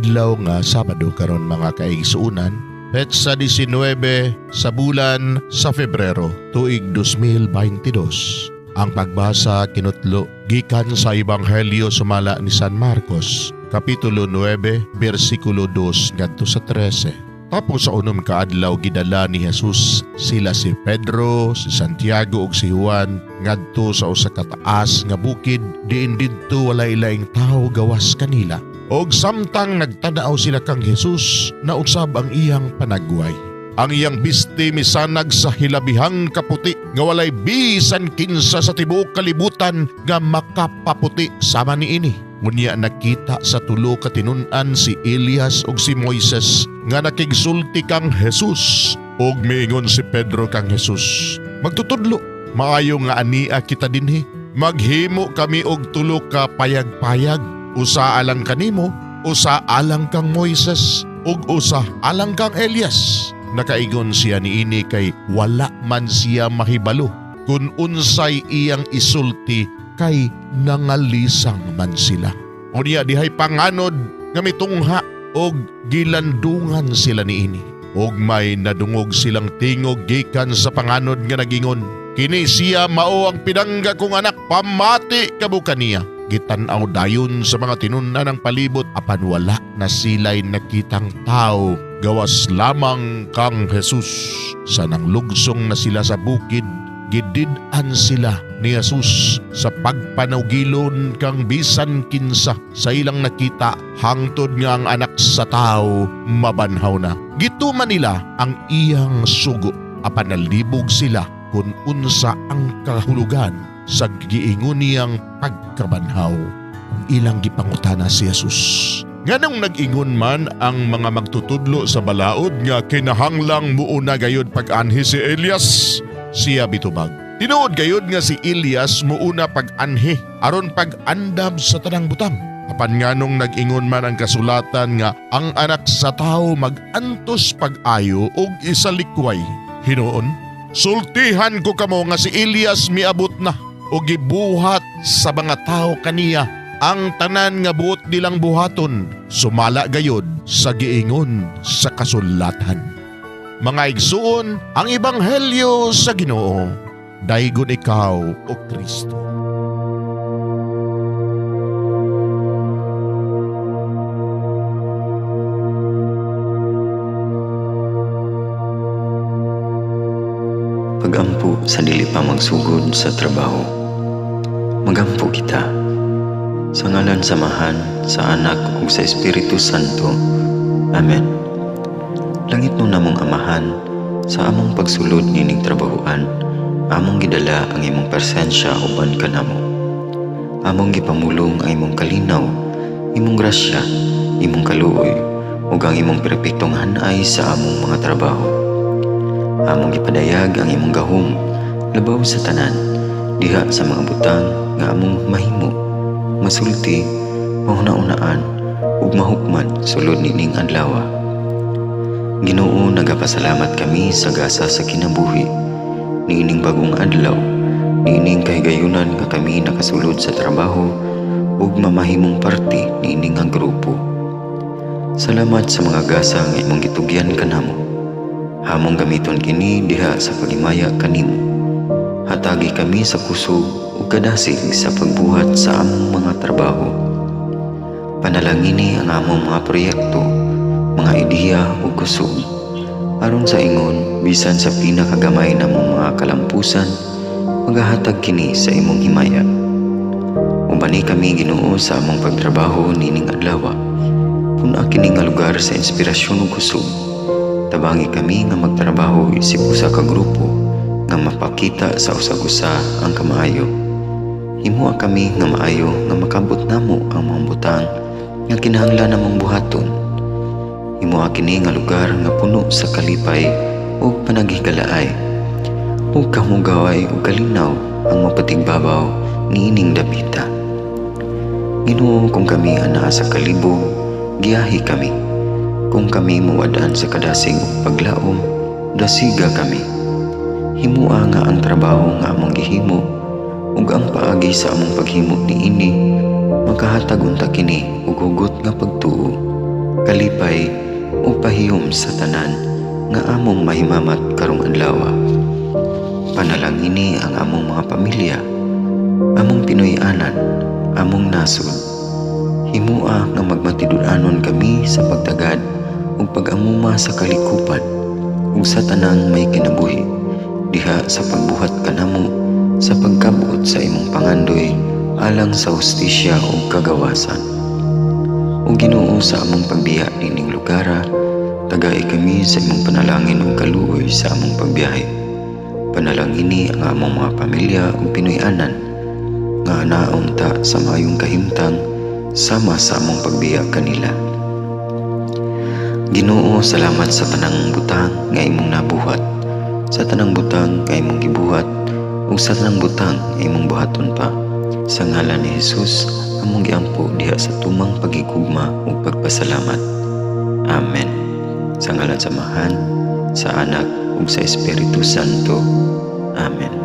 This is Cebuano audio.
Adlaw nga Sabado karon, mga kaigsuonan, petsa 19 sa bulan sa Febrero, tuig 2022. Ang pagbasa kinutlo gikan sa Ebanghelyo sumala ni San Marcos, Kapitulo 9, bersikulo 2 ngadto sa 13. Tapos sa 6 ka adlaw, gidala ni Jesus sila si Pedro, si Santiago ug si Juan ngadto sa usa ka taas nga bukid diin didto walay laing tawo gawas kanila. Og samtang nagtanaw sila kang Jesus, nausab ang iyang panagway. Ang iyang bisti misanag sa hilabihang kaputi nga walay bisan kinsa sa tibuok kalibutan nga makapaputi sama niini. Unya nakita sa tulo ka tinun-an si Elias ug si Moises nga nakigsulti kang Jesus. Ug miingon si Pedro kang Jesus, "Magtutudlo, maayo nga ania kita dinhi. Maghimo kami og tulo ka payag-payag, usa alang kanimo, usa alang kang Moises, ug usa alang kang Elias." Nakaingon siya niini kay wala man siya mahibalo kung unsay iyang isulti kay nangalisang man sila. Unya dihay panganod nga mitungha og gilandungan sila niini. Og may nadungog silang tingog gikan sa panganod nga nagingon, "Kini siya mao ang pinangga kong anak, pamati kamo kaniya." Gitan-aw dayon sa mga tinun-an ang palibot apan wala na sila'y nakitang tao gawas lamang kang Jesus. Sa nanglugsong na sila sa bukid, gidid-an sila ni Jesus sa pagpanawgilon kang bisan kinsa sa ilang nakita hangtod nga ang anak sa tao mabanhaw na. Gituman nila ang iyang sugo apan nalibog sila kung unsa ang kahulugan sa giingon niyang pagkabanhaw. Ilang gipangutana si Jesus, "Nganong nag-ingon man ang mga magtutudlo sa balaod nga kinahanglang muuna gayud pag-anhi si Elias?" Siya bitubag, "Tinuod gayud nga si Elias muuna pag-anhi aron pag-andam sa tanang butang. Apan nganong nag-ingon man ang kasulatan nga ang anak sa tao mag-antos pag-ayo ug isalikway hinuon? Sultihan ko kamo nga si Elias miabot na ug gibuhat sa mga tao kaniya ang tanan nga buot nilang buhaton, sumala gayod sa giingon sa kasulatan." Mga igsuon, ang ebanghelyo sa Ginoo. Daygon ikaw, o Kristo. Pagampo sa dili pa magsugod sa trabaho. Magampo kita. Sa ngalan sa Amahan, sa Anak ug sa Espiritu Santo. Amen. Langitnon namong Amahan, sa among pagsulod nining trabahoan, among gidala ang imong presensya uban kanamo. Among gipamulong ang imong kalinaw, imong grasya, imong kaluoy, ug ang imong perpektong hanay sa among mga trabaho. Among gipadayag ang imong gahom labaw sa tanan, diha sa mga butang nga among mahimo, masulti, mahuna-unaan ug mahukman sulod nining adlaw. Ginoo, nagapasalamat kami sa gasa sa kinabuhi niining bagong adlaw, niining kahigayunan nga kami nakasulod sa trabaho ug mamahimong parte niini nga grupo. Salamat sa mga gasa nga imong gitugyan kanamo. Among gamiton kini diha sa paghimaya kanimo. Hatagi kami sa kusog ug kadasig sa pagbuhat sa among mga trabaho. Panalangini ang among mga proyekto, mga ideya ug kusog. Aron sa ingon, bisan sa pinakagamay namong mga kalampusan, magahatag kini sa imong himaya. Ubani kami, Ginoo, sa among pagtrabaho nining adlaw. Pun-a kini nga lugar sa inspirasyon ug kusog. Tabangi kami nga magtrabaho isip usa ka grupo nga mapakita sa usag-usa ang kamaayo. Himoa kami nga maayo nga makabot namo ang mga butang nga kinahanglan namong buhaton. Himoa kini nga lugar nga puno sa kalipay ug panaghigalaay, ug kamugaway ug kalinaw ang mapatigbabaw niining dapita. Ginoo, kung kami anaa sa kalibog, giyahi kami. Kung kami mawad-an sa kadasig ug paglaom, dasiga kami. Himoa nga ang trabaho nga among gihimo ug ang paagi sa among paghimo niini makahatag unta kini og hugot nga pagtuo. kalipay ug pahiyom sa tanan nga among mahimamat karong adlaw. Panalangini ang among mga pamilya, among Pinoy-anan, among nasod. Himua nga magmatinud-anon kami sa pagtagad ug pag-amuma sa kalikupan ug sa tanang may kinabuhi diha sa pagbuhat kanamo sa pagkabot sa imong pangandoy alang sa hustisya ug kagawasan. O Ginoo, sa among pagbiya niining lugara, tagai kami sa imong panalangin ug kaluoy sa among pagbiyahe. Panalangini ang among mga pamilya ug Pinoy-anan nga anaon ta sa maayong kahimtang sama sa among pagbiya kanila. Ginoo, salamat sa tanang butang nga imong nabuhat, sa tanang butang nga imong gibuhat, ug sa tanang butang nga imong buhaton pa. Sa ngalan ni Jesus, among giampo diha sa tumang paghigugma ug pagpasalamat. Amen. Sa ngalan sa Amahan, sa Anak ug sa Espiritu Santo. Amen.